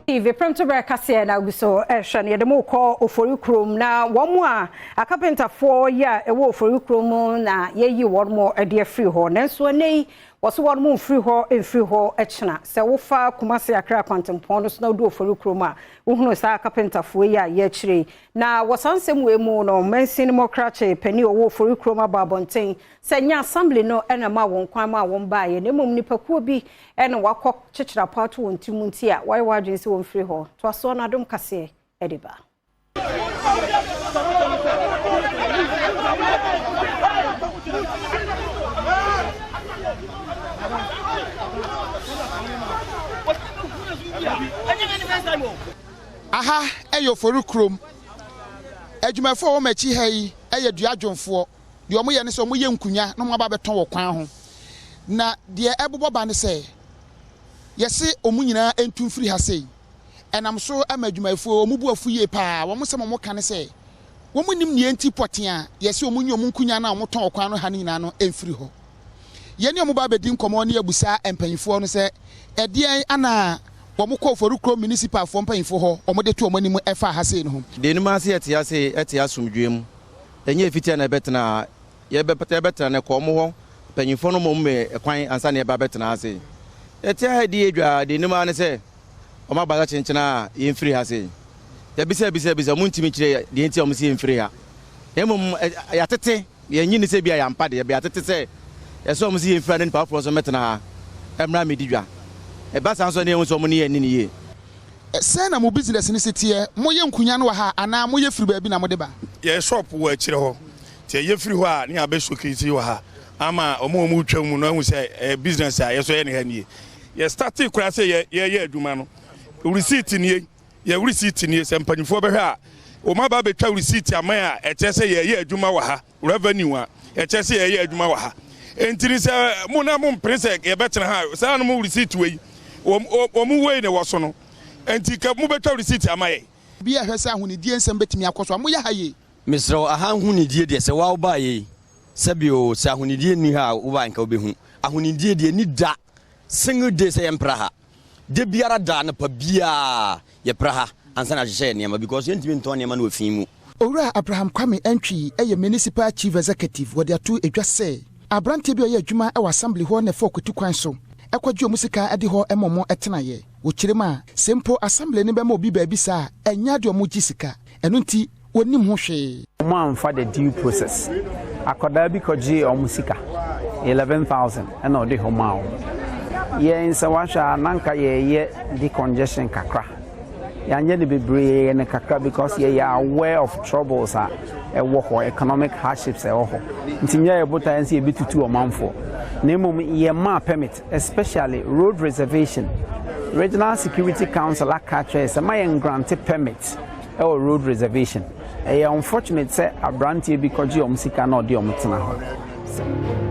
TV Prɛmtoberɛ kaseɛ na agu so ɛhwɛ no. Yɛde mo kɔ Ofori kurom na wɔn a akapentafoɔ yi a ɛwɔ Ofori kurom na yɛyi wɔn mo de afiri hɔ, nanso ɛnɛ yi wɔso wɔn mo mfiri hɔ mfiri hɔ kyena. Sɛ wofa Kumase Akra kwantempɔn no so na wode Ofori kurom a, wohunu saa akapentafoɔ yi a yɛakyire yi. Na wɔ saa nsɛm wei mu no, mansin mu krakye panin ɔwɔ Ofori kurom abɔ abɔnten sɛ nyɛ assembly no ɛna ma wɔn kwan ma wɔn baeɛ, na mmom nipakuo bi ɛna wakɔ kyekyere apɔ ato wɔn ti mu nti a wɔayɛ wɔn adwene sɛ wɔmfiri hɔ. Toa soɔ no, Adom kaseɛ ɛde ba. Aha yɛ Ofori kurom. Adwumayɛfoɔ a wɔwɔ m'akyi ha yi yɛ duadwomfoɔ. Deɛ wɔyɛ ne sɛ wɔyɛ nkonnwa na wɔaba abɛtɔn wɔ kwan ho. Na deɛ ɛbobɔ ba ne sɛ, yɛse wɔn nyinaa ntu mfiri ha sei. Ɛnam so ma adwumayɛfoɔ yi, wɔn bo afu yie pa ara. Wɔn nsɛm a wɔka ne sɛ, wɔnnim deɛ nti pɔtee a yɛse wɔnyi wɔn nkonnwa no a wɔtɔn wɔ kwan no ha no nyinaa no mfiri hɔ. Yɛne wɔn ba abɛdi nkɔmmɔ ne yɛabusa mpanimfoɔ no sɛ ɛdeɛn ana wɔkɔ Ofori kurom municipalfoɔ mpanyinfoɔ hɔ wɔde to wɔn anim ɛfa ha sei no ho. Deɛ anim ase yɛte ase te asomdwoeɛ mu. Ɛnyɛ ɛfiti a na yɛbɛtena ha. Yɛbɛtena no kɔ wɔn hɔ mpanyinfoɔ no mmom me kwan ansa na yɛba abɛtena ha sei. Yɛte ha di yɛ dwa. Deɛ anim ara ne sɛ wɔn aba sɛ kyenkyena a yɛmfiri ha sei. Yɛbisa bisa bisa, wɔn ntumi nkyerɛ deɛ nti a wɔn se yɛmfiri ha. Na mmom yɛatete, yɛnnye nni sɛ bi a yɛampa deɛ, yɛatete sɛ ɛsɛ wɔn se yɛmfiri ha na nnipa foforɔ nso mmɛtena ha mmra mmɛdi dwa. Ɛba saa nso a na yɛhu sɛ wɔn ne yɛn nni no yie. Sɛn na mo business no si teɛ? Moyɛ nkunya no wɔ ha anaa moyɛ firi baabi na mode ba? Yɛn shop wɔ akyire hɔ, nti ɛyɛ firi hɔ a ne yɛabɛ showcase wɔ ha ama wɔn a wɔretwa mu no ahu sɛ ɛyɛ business a yɛsɔ yɛ ne ha nie. Yɛ startee koraa sɛ yɛreyɛ adwuma no, receipt nie, yɛn receipt nie, sɛ mpanyinfoɔ bɛhwɛ a, wɔn aba abɛtwa receipt ama yɛn a ɛkyerɛ sɛ yɛreyɛ adwuma wɔ ha, revenue a ɛkyerɛ sɛ yɛreyɛ adwuma wɔ ha. Enti ne sɛ mo na mo mpene sɛ yɛbɛtena ha, saa no mo receipt wei, wɔn wei na ɛwɔ so no, enti ka mobɛtwa receipt ama yɛn. Bi a ɛhwɛ sɛ ahonidie nsɛm bɛtumi akɔ so a, moyɛ ha yie. Mesrɛ wo, aha ahonidie deɛ, sɛ woa wobaeɛ yi, sɛbi oo, sɛ ahonidie nni ha a wobaeɛ nka wobɛhu. Ahonidie deɛ ɛnni da, single day sɛ yɛmpra ha. Da biara da, anɔpa biara yɛpra ha ansa na yɛahyehyɛ yɛn nneɛma because yɛntumi ntɔn nneɛma no wɔ fi mu. Owura Abraham Kwame Antwi yɛ Municipal Chief Executive. Wɔde ato dwa sɛ aberanteɛ bi a ɔyɛ adwuma wɔ Assembly hɔ na ɛfa ɔkwati kwan so kɔgye wɔn sika de hɔ ma wɔn tenaeɛ. Wɔkyerɛ mu a, sɛ mpo Assembly no bɛma obi baabi saa a, ɛnyɛ adeɛ a wɔgye sika. Ɛno nti, wɔnnim ho hwee. Wɔn amfa the due process. Akwadaa bi kɔgyee wɔn sika 11,000 ɛna ɔde hɔ maa wɔn. Yɛn sɛ wahwɛ a, na nka yɛyɛ decongestion kakra. Yɛanyɛ no bebree, yɛyɛ no kakra because yɛyɛ aware of troubles a ɛwɔ hɔ, economic hardships ɛwɔ hɔ. Nti nyɛ yɛ botaeɛ sɛ yɛbɛtutu ɔmanfoɔ. Na mmom yɛmaa permit, especially road reservation. Regional Security Council aka akyerɛ sɛ ma yɛn grant permit ɛwɔ road reservation. Ɛyɛ unfortunate sɛ aberanteɛ bi kɔgye wɔn sika na ɔde wɔn tena hɔ.